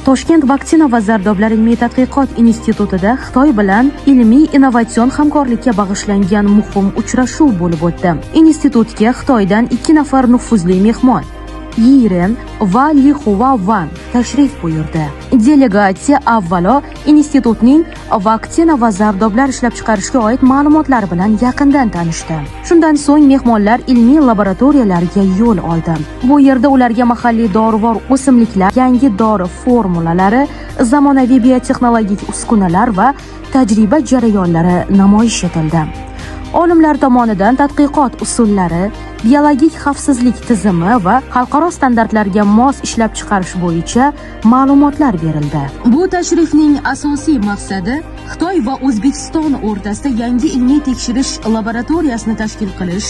Toshkent vaksina va zardoblar ilmiy tadqiqot institutida Xitoy bilan ilmiy innovatsion hamkorlikka bag'ishlangan muhim uchrashuv bo'lib o'tdi. Institutga Xitoydan 2 nafar nufuzli mehmon Yiren va Lihua Van tashrif buyurdi. Delegatsiya avvalo institutning vaksina va zardoblar ishlab chiqarishga oid ma'lumotlar bilan yaqindan tanishdi. Shundan so'ng mehmonlar ilmiy laboratoriyalarga yo'l oldi. Bu yerda ularga mahalliy dorivor o'simliklar, yangi dori formulalari, zamonaviy biotexnologik uskunalar va tajriba jarayonlari namoyish etildi. Olimlar tomonidan tadqiqot usullari, biologik xavfsizlik tizimi va xalqaro standartlarga mos ishlab chiqarish bo'yicha ma'lumotlar berildi. Bu tashrifning asosiy maqsadi Xitoy va O'zbekiston o'rtasida yangi ilmiy tekshirish laboratoriyasini tashkil qilish,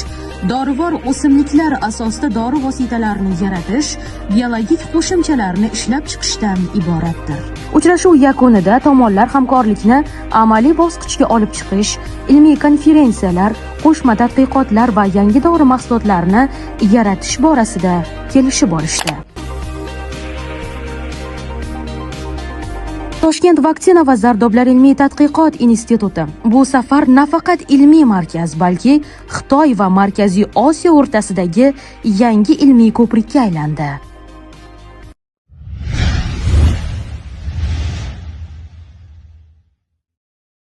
dorivor o'simliklar asosida dori vositalarini yaratish, biologik qo'shimchalarni ishlab chiqishdan iboratdir. Uchrashuv yakunida tomonlar hamkorlikni amaliy bosqichga olib chiqish, ilmiy konferensiyalar, qo'shma tadqiqotlar va yangi dori mahsulotlarini yaratish borasida kelishib olishdi. Toshkent vaksina va zardoblar ilmiy tadqiqot instituti bu safar nafaqat ilmiy markaz, balki Xitoy va Markaziy Osiyo o'rtasidagi yangi ilmiy ko'prikka aylandi.